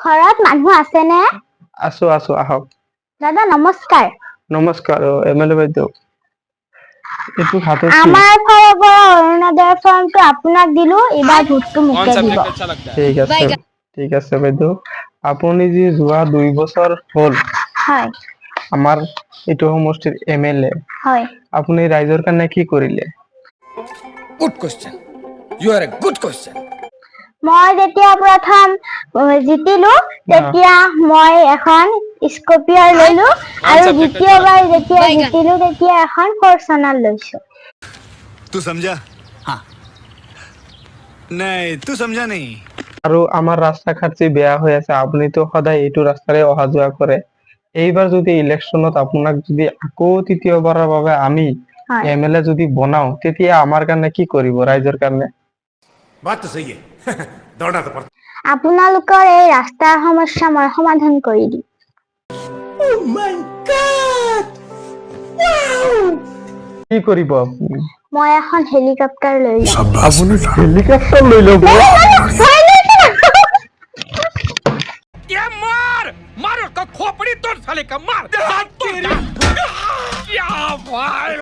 ঘৰত মানুহ আছেনে? আছো আছো, আহক। দাদা, নমস্কাৰ। নমস্কাৰ। এম এল এ বাইদেউ, এইটো হাতত কি? আমাৰ ফালৰ পৰা অৰুণোদয় ফৰ্মটো আপোনাক দিলো। এইবাৰ ভোটটো মোকে দিব। ঠিক আছে, ঠিক আছে। বাইদেউ, আপুনি যি যোৱা 2 বছৰ হ'ল আমাৰ এইটো সমষ্টিৰ এম এল এ, আপুনি ৰাইজৰ কাৰণে কি কৰিলে? Good question. You are a good question. মই যেতিয়া প্ৰথম জিতিলো, তেতিয়া মই এখন স্কপিঅ' ললো আৰু দ্বিতীয়বাৰ যেতিয়া জিতিলো, তেতিয়া এখন ফৰচুনাৰ লৈছো। तू समझा? हाँ, नहीं, तू समझा नहीं। আৰু আমাৰ ৰাস্তা ঘাট যি বেয়া হৈ আছে, আপুনিতো সদায় এইটো ৰাস্তাৰে অহা যোৱা কৰে। এইবাৰ যদি ইলেকশ্যনত আপোনাক যদি আকৌ তৃতীয়বাৰৰ বাবে আমি এম এল এ যদি বনাও, তেতিয়া আমাৰ কাৰণে কি কৰিব, ৰাইজৰ কাৰণে? बात तो सही है, दौड़ना तो पड़ता আপোনালোকৰ এই ৰাস্তাৰ সমস্যা মই সমাধান কৰি দিম। কি কৰিব আপুনি? মই এখন হেলিকপ্টাৰ লৈ যাম। আপুনি হেলিকপ্টাৰ লৈ ল'ব? ये मार मार, उसका खोपड़ी तोड़ साले का, मार दांत तोड़। क्या भाई!